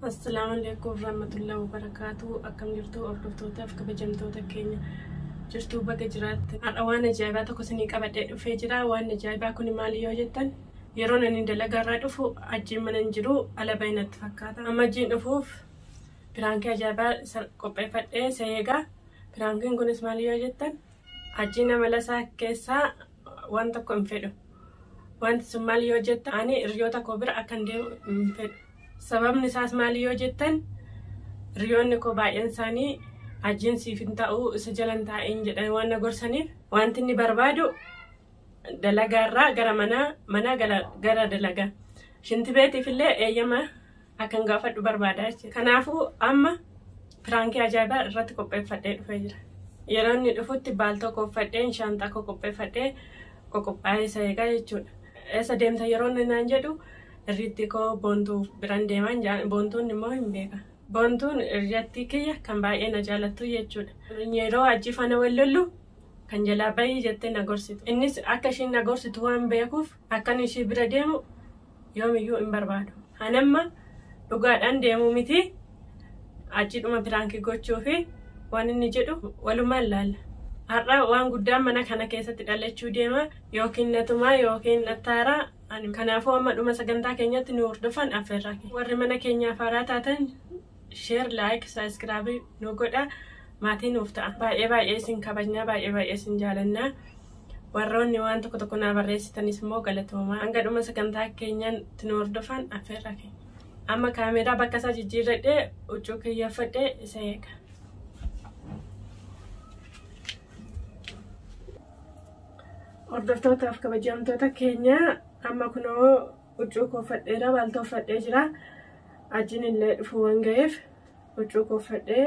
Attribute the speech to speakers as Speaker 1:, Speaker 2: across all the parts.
Speaker 1: Assalaamu alaikum warahmatullahi wabarakaatu. Akkam jirtu hordoftootaaf kabajamtoota keenya jirtuu baga jiraatte. Har'a waan ajaa'ibaa tokko isinii qabadhee dhufee jira. Waan ajaa'ibaa kun maali yoo jettan yeroon ani dalagaarraa dhufu ajiin mana hin jiru ala bahe natti fakkaata. Amma ajiin dhufuuf piraankii ajaa'ibaa isa qopheeffadhee isa eegaa. Piraankiin kunis maali yoo jettan ajiin amala isaa keessaa waan tokko hin fedhu. Wanti sun maali yoo jettan ani hiriyoota koo bira akkan deemu hin fedhu. Sababni isaas maali yoo jettan hiriyoonni koo baay'een isaanii ajiin siif hin ta'u isa jalan taa'in jedhan waan na gorsaniif wanti inni barbaadu dalagaarraa gara manaa manaa gara dalagaa. Shintibeetiif illee eeyyama akkan gaafadhu barbaada jechuudha. Kanaafuu amma piraankii ajaa'ibaa irratti qopheeffadhee dhufee jira. Yeroo inni dhufutti baaltoo koo uffadhee shaanxaa koo qopheeffadhee qophaa'ee isa eegaa jechuudha. Eessa deemta yeroo inni naan jedhu hirriitti koo boontuu biraan deeman boontuun immoo hin beeka. Boontuun hirriyattii kiyya kan baay'ee na jaalattu jechuudha. Yeroo achi faana wal lollu kan jalaa bahii jettee na gorsitu. Innis akka ishiin na gorsitu waan beekuuf akkan ishii bira deemu yoomiyyuu hin barbaadu. Anamma dhugaadhaan deemuu miti achiidhuma piraankii gochuu fi waan inni jedhu walumaan laalla. Har'a waan guddaan mana kana keessatti dhalachuu deema yookiin natumaa yookiin nattaaraa. Kanaafuu amma dhuma sagantaa keenyatti nu hordofan affeerraa keenya. Warri mana keenyaaf haaraa taatan share, like, subscribe nu godha. Maatii nuuf ta'a. Baay'ee baay'ee isin kabajnaa, baay'ee baay'ee isin jaalannaa. Warroonni waan tokko tokko naa barreessitanis immoo galatoomaa. Hanga dhuma sagantaa keenyatti nu hordofan affeerraa keenya. Amma kaameeraa bakka isaa jijjiirradhee huccuu kiyyaffadhee isa eega. Hordoftootaaf kabajamtoota keenya amma kunoo huccuu koo uffadheera baaltoo uffadhee jira. Ajiin illee dhufuu waan ga'eef huccuu koo uffadhee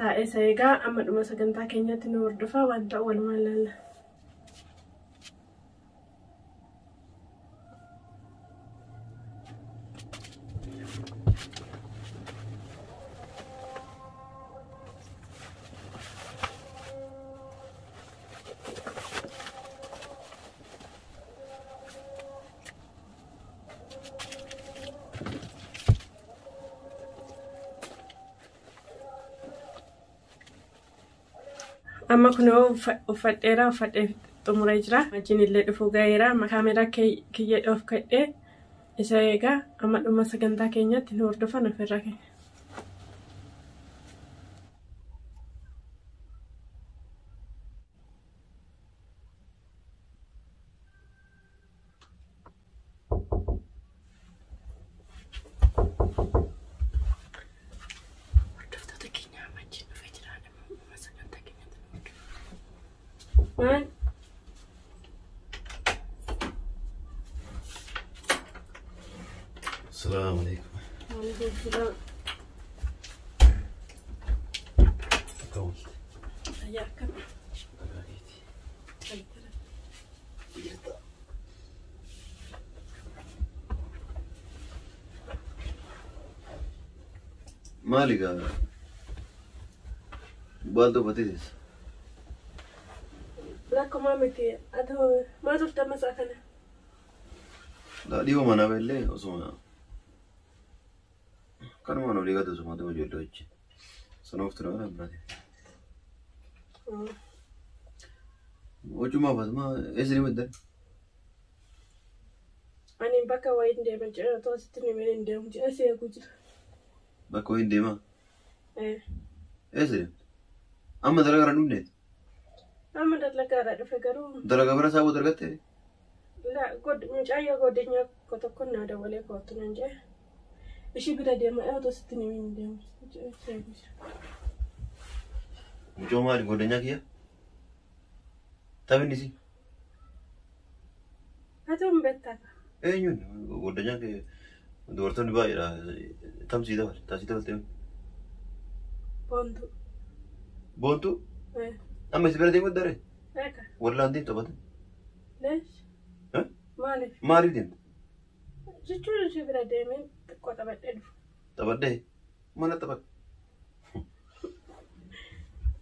Speaker 1: taa'ee isa eegaa amma dhuma sagantaa keenyatti nu hordofaa waan ta'u walumaan laalla. Amma kunoo uffadheera uffadhee xumuree jira. Ajiin illee dhufuu ga'eera. Kaameeraa kiyya dhoofkadhee isa eegaa amma dhuma sagantaa keenyatti nu hordofan ofirraa keenya. Hordoftoota keenya amma ajiin dhufee jira. Amma dhuma sagantaa keenyatti nu hordofan. Maal?
Speaker 2: Assalamu alaikum.
Speaker 1: Waalaikum salaam.
Speaker 2: Akka oolte.
Speaker 1: Ayyaa akkam?
Speaker 2: Nagaa keeti. Jirta. Maali gaa? Baaltoo uffatee teessa.
Speaker 1: Lakkumaa miti. Ati maa turte amma sa'a kana?
Speaker 2: Dhiyoo manaa illee osuma kanumaan olii gadi osuma deemu ijoollee wajjin. Sana ture waan biraati. Huccumaa uffatu eessa deemu eddan?
Speaker 1: Ani bakka wayiin deema jira otoo asitti ni hin deemu jira si eeguu jira.
Speaker 2: Bakka wayiin deemaa? Eessa deemte? Amma dalagaa irra hin dhufneet?
Speaker 1: Amma dalagaa irraa dhufe garuu.
Speaker 2: Dalagaa bira saawwatu argattee?
Speaker 1: Mucayyoo godinyaa koo tokko naa dabalee kootu nan jedhe. Ishii bira deema otoo asitti ni hin deemu jira si eeguu jira.
Speaker 2: Mucoo maali godinyaa kiyya? Taphni isii?
Speaker 1: Ati hin beektaa?
Speaker 2: Eenyuun godinyaa kee dubartoonni baay'eedha. Tamsii dabale taasii dabaltee.
Speaker 1: Boontuu.
Speaker 2: Boontuu? Amma isi bira deemuu daree?
Speaker 1: Eeka.
Speaker 2: Wallaan deemtu taphatan.
Speaker 1: Leesh. Maaliif?
Speaker 2: Maaliif deemta?
Speaker 1: Jechuun ishii bira deemee xiqqoo taphadhee dhufu.
Speaker 2: Taphadhee? Mana taphadhe.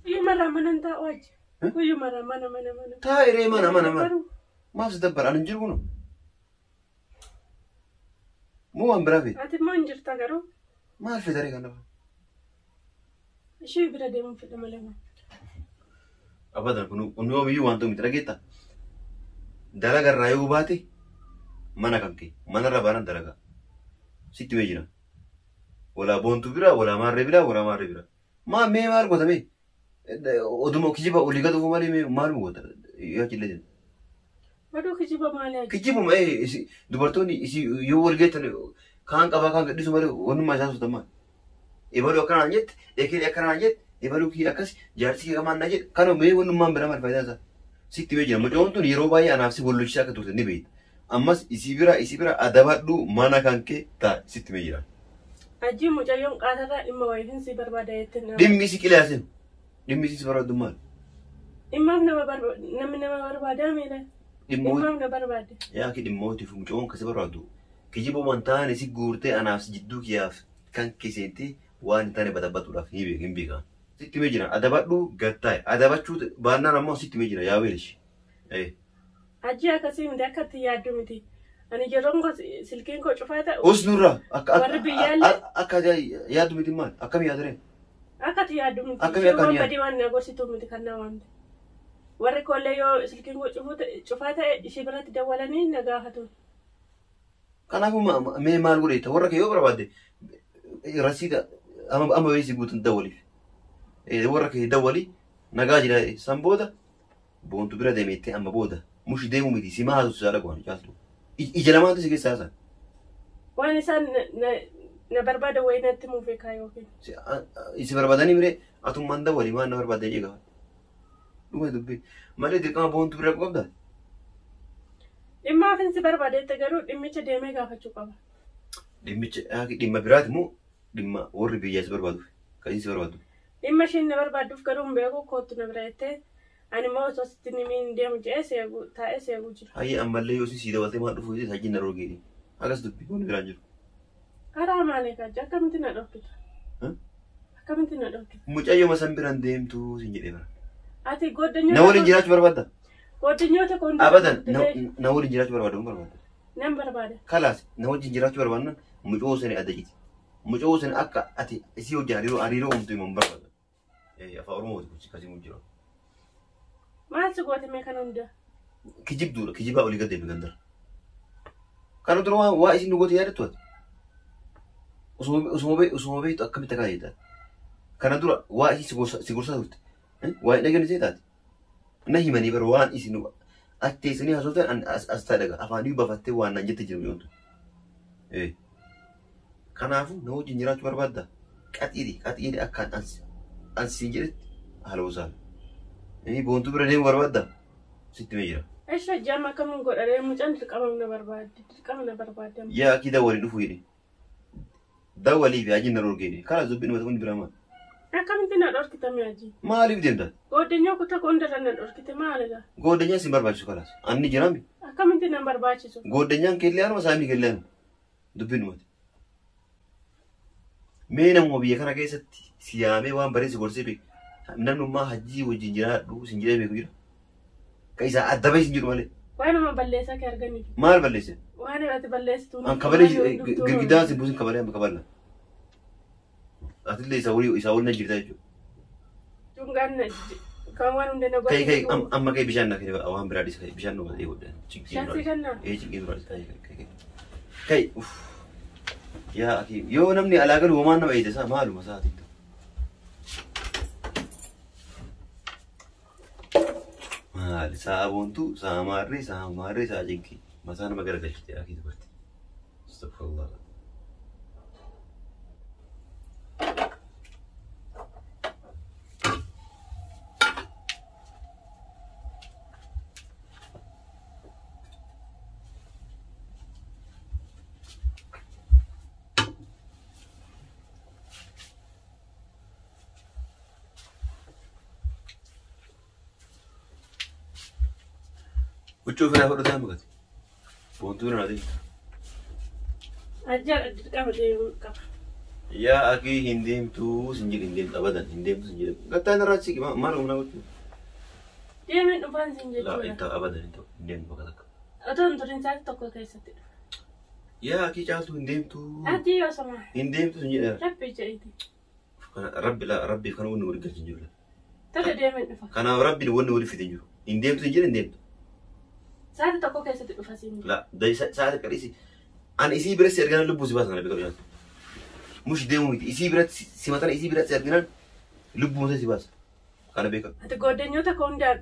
Speaker 1: Guyyumarraa mana hin taa'u achi. Guyyumarraa mana mana mana.
Speaker 2: Taa'ee mana mana mana. Maaf si dabbara ani hin jiru kunu. Moo waan biraa feeti?
Speaker 1: Ati immoo hin jirta garuu.
Speaker 2: Maal feetaree kan dhaban?
Speaker 1: Ishee bira deemuun fedha malee.
Speaker 2: Abadan kun yoomiyyuu waan ta'u miti dhageetta. Dalagarraa yoo baate mana kan kee manarra baanaan dalagaa. Sitti mee jira. Walaa boontuu bira, walaa maarree bira, walaa maarree bira. Maa mee maal goota mee? Oduma kijiba olii gad ofu malee mee maal goota? Yaa cillee jedhu.
Speaker 1: Oduu kijiba maali hajji?
Speaker 2: Kijibuma dubartoonni yoo wal geettan kaan qabaa kaan gadhiisu malee wannummaa isaan sotan maal? Ebaluu akkanaan jette, ekelee akkanaan jette, ebaluu kiyya akkas, jaarsi kiyya kamaan naa jedhe, kana mee wannummaan biraa maal faayidaan isaa? Sitti mee jira. Mucoon tun yeroo baay'ee anaaf si wal lolchisaa akka turte ni beekta. Ammas isii bira adabadhu mana kan kee ta'a sitti mee jira.
Speaker 1: Hajji mucayyoon qaatarraa dhimma wayiifin si barbaada jettee nama.
Speaker 2: Dhimmi isi qilaasin. Dhimmi isi si barbaaddu maal?
Speaker 1: Dhimmaaf nama namni nama barbaadaa miila. Dhimmaaf na barbaade.
Speaker 2: Yaa ki dhimmootiif mucoon kasi barbaaddu. Kijibuma hin taane si guurtee anaaf si jidduu kiyyaaf kan keseenti waan hin taane batabbatuudhaaf ni beekan hin beekan. Sitti mee jira adabadhu gattaa'e adabachuu baannaan ammoo sitti mee jira yaa weelishi.
Speaker 1: Hajji akkasii miti akka itti yaaddu miti. Ani yeroon koo silkiin koo cufaa ta'u.
Speaker 2: Us nurraa akka
Speaker 1: Warri biyyaallee
Speaker 2: akka yaaddu miti maal akkam yaadare?
Speaker 1: Akka itti yaaddu miti.
Speaker 2: Akkamii akkaan
Speaker 1: Waan
Speaker 2: yaaddu?
Speaker 1: badii waan na gorsitu miti kan na waamte. Warri koollee yoo silkiin koo cufaa ta'e ishee biratti dawwalanii na gaafatu.
Speaker 2: Kanaafuu mee maal godheetta warra kee yoo barbaadde rasiida amma beesii guutuun dawwaliif. Warra kee dawwali nagaa jira san booda boontu bira deemeettee amma booda mushi deemuu miti si maa haasofsiisaa dhagwaan caaltu. Ija lamaantu si keessa haasan.
Speaker 1: Waan isaan na barbaada wayii natti muufee kaa yookiin.
Speaker 2: Si barbaadanii miree atummaan dawwali maal na barbaadde jedhee gaafadha. Dhuma dubbii malee dirqama boontu bira qabdaa.
Speaker 1: Dhimmaafin si barbaadeette garuu dhimmicha deemee gaafachuu qaba.
Speaker 2: Dhimmicha dhimma biraati moo dhimma warri biyyaa si barbaaduuf kan si barbaadu.
Speaker 1: Dhimma isheen na barbaadduuf garuu hin beeku kootu na bira jettee ani immoo osoo sitti nimiin deemu jedhee seeguu taa'ee seeguu jira.
Speaker 2: Hayyee ammallee yoo si dabaltee maal dhufuu jettee hajjiin na rogeedhi. Akkas dubbii wanni biraan jiru.
Speaker 1: Karaa maalee kaajja akkamitti na dhorkita? Akkamitti na dhorkita?
Speaker 2: Mucayyoo masan biraan deemtuu sin jedhee bara.
Speaker 1: Ati
Speaker 2: Na waliin jiraachuu barbaadda?
Speaker 1: goddanyoota koo hunda
Speaker 2: Abadan na waliin jiraachuu barbaadda hin barbaadda.
Speaker 1: Nan barbaada.
Speaker 2: Kalaas na wajjin jiraachuu barbaadnan mucoo sani adda citi. Mucoo sani akka ati isii wajjin hariiroo hariiroo uumtu himu hin barbaada. Afaan Oromooti kun akkasii mun jira.
Speaker 1: Maal si goote mee kana hunda?
Speaker 2: Kijibduudha kijibaa olii gad deeme gandara. Kana dura waa waa isin nu goote yaadattu ati. Osuma beektu akkamitti akkana jettaa? Kana dura waa isin si gorsaa turte. Waa hin dhageenye taate. Na himanii bara waan isin ati teessanii haasoftan as taa'e dhagaa afaanii bafattee waan naan jette jiru yoontu. Kanaafuu na wajjin jiraachuu barbaadda. Qaxiidhi qaxiidhi akka an siin jedhetti haala gosaa. Inni boontuu bira deemuu barbaadda. Sitti mee jira.
Speaker 1: Eesha jaama akkamiin godharee mucaan dirqama na barbaadde dirqama na barbaadde.
Speaker 2: Yaa akii dawwalii dhufuu jedhe. Dawwalii fi hajjiin na dhorgeedhe. Karaa dubbiin dhumate hundi biraa maal?
Speaker 1: Akkamitti na dhorkita mee hajji?
Speaker 2: Maaliif deemta?
Speaker 1: Gooddanyoo kutaa koo hundarra na dhorkite maalidha?
Speaker 2: Gooddanyaan sin barbaachisu kalaas. Anni jiraami.
Speaker 1: Akkamitti na barbaachisu?
Speaker 2: Gooddanyaan keellee anuma saamni keellee anuma. Dubbiin dhumate. Mee namuma biyya kana keessatti si yaamee waan baree si gorsee beeku. Namnummaa hajjii wajjin jiraadhu sin jedhee beeku jira. Ka isaa adda bahee sin jedhu malee.
Speaker 1: Waanuma balleessaa kee arganii.
Speaker 2: Maal balleesse?
Speaker 1: Waan ati balleessitu.
Speaker 2: An kabalee girgidaan si buusin kabalee amma kaballa. Atillee isaa walii isaa waliin na jirta jechuudha.
Speaker 1: Cungaan kan waan hunda na
Speaker 2: Kai kai amma kai bishaan na kenni waan biraa dhiisa bishaan nu godhee godhe.
Speaker 1: Bishaan si kennaa?
Speaker 2: Ee cinqii duraa dhiisa kai kai kai. Uff. Yaa akii yoo namni alaa galu homaan nama eeyite isaa maaluma isaati. Maali sa'a boontuu sa'a maarree sa'a maarree sa'a cinqii mataa nama garagalchite akii dubarti. Astagfirullah. Huccuu ofirraa fudhatee amma gati. Boontuu bira naa deemta.
Speaker 1: Ajjaa dirqama deemuu qaba.
Speaker 2: Yaa akii hin deemtuu sin jedhe hin deemtu abadan hin deemtu sin jedhe. Gattaan irraa siqi maal humna gochuu?
Speaker 1: Deemeen dhufaan sin
Speaker 2: Laa hin
Speaker 1: jechuudha.
Speaker 2: ta'u abadan hin ta'u hin deemtu bakka takka.
Speaker 1: Otoo hin turin sa'aatii tokko keessatti dhufa.
Speaker 2: Yaa akii caaltuu hin deemtu.
Speaker 1: Ati yoo sama.
Speaker 2: Hin deemtu sun jedha.
Speaker 1: Rabbi jedhiti.
Speaker 2: Kana rabbi laa rabbiif kana wanni waliin galchin jiru.
Speaker 1: Tole deemen dhufa.
Speaker 2: Kanaaf rabbiin wanni waliin fide hin jiru. Hin deemtu hin jedhe hin deemtu.
Speaker 1: Sa'aatii tokko keessatti dhufa siin.
Speaker 2: La sa'aatii qadhiisi. Ani isii biratti si arginaan lubbuu si baasan kana beekamu jaalatu. Mush deemuu miti isii biratti si matana isii biratti si arginaan lubbuu si baasa. Kana beekamu.
Speaker 1: Ati goddanyoota koo hundaa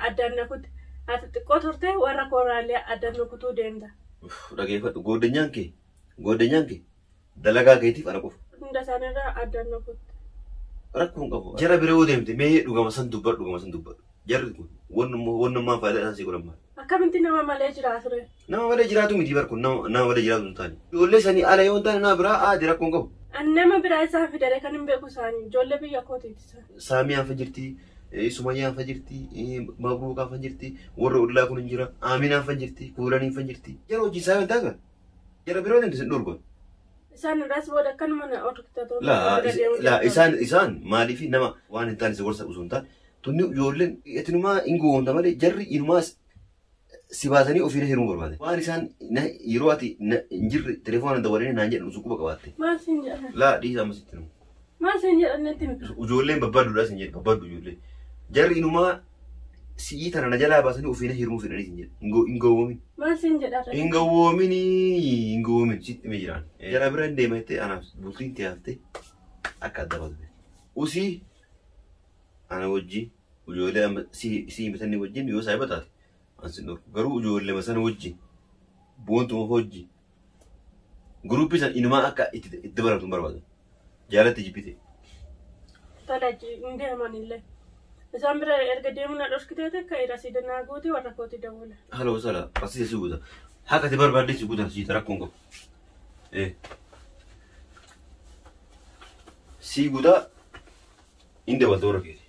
Speaker 1: addaan na kutte. Ati xiqqoo turte warra kooraalee addaan na kutuu deemta.
Speaker 2: Dhageeffadhu goodanyaan kee dalagaa keetiif ana qofa.
Speaker 1: Hunda isaaniirraa addaan na kutte.
Speaker 2: Rakkoo hin qabu. Jara bira yoo deemte mee dhugama san dubbadhu dhugama san dubbadhu. Jarri kun wannummaan faayidaa isaan sii godhan maali?
Speaker 1: Akkamitti nama malee jiraa ture?
Speaker 2: Nama malee jiraatu miti bar kun nama malee jiraatu hin taane. Ijoollee sanii ala yoo hin taane nama biraa aadi rakkoo hin qabu.
Speaker 1: Ani nama biraa isaan fidare kan hin beeku isaanii ijoollee biyya kootiiti isaan.
Speaker 2: Saamiyaan fa jirti, Sumayyaan fa jirti, Mabruukaan fa jirti, warra ollaa kun hin jira, Aaminaan fa jirti, Kuulaniin fa jirti. Jara hojii isaa hin taatu. Jara biroo deemte sin dhorgon.
Speaker 1: Isaan irraas booda akkanuma na horkitatu.
Speaker 2: La isaan maaliif nama waan hin taane si gorsa osoo hin taane tunni ijoolleen etinumaa hin gowwoomta malee jarri inumaa si baasanii ofiin heerumuu barbaade. Waan isaan yeroo ati hin jirre telefoona dawwalanii naan jedhan osoo quba qabaatte.
Speaker 1: Maal siin jedhan?
Speaker 2: Laa dhiisa ammas itti namu.
Speaker 1: Maal siin jedhan natti miti?
Speaker 2: Ijoolleen babbaadduudha sin jedhe babbaaddu ijoollee. Jarri inumaa si'ii tana na jalaa baasanii ofiin heerumuu fedhanii sin jedhe. Hin gowwoomin.
Speaker 1: Maal siin jedhan?
Speaker 2: Hin gowwoomin hin gowwoomin sitti himee jiraan. Jara bira hin deema jettee anaaf bultiin itti haftee akka adda baatu. Usii ana wajjin ijoollee amma si himatanii wajjin yoo saayiba taate an sin dhorku. Garuu ijoollee sana wajjin boontuma wajjin guruppii san inumaa akka itti dabalamtu hin barbaadu. Jaalatti jibbite.
Speaker 1: Tola hin deeman illee. Isaan bira erga deemuu na dhorkitee takka rasiida naa guuti warra kooti dawwala.
Speaker 2: Haloo sala rasiida si guuta. Haqa ati barbaadde si guuta siita rakkoon qabu. Si guuta hin dabalta warra keeti.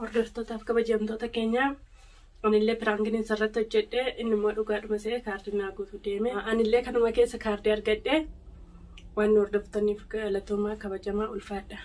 Speaker 1: Hordoftootaaf kabajamtoota keenyaa anillee piraankiin isarratti hojjedhe inni immoo dhugaadhuma se'ee kaardii naa guutuu deeme. Anillee kanuma keessa kaardii argadhe waan hordoftaniif galatoomaa kabajamaa ulfaadha.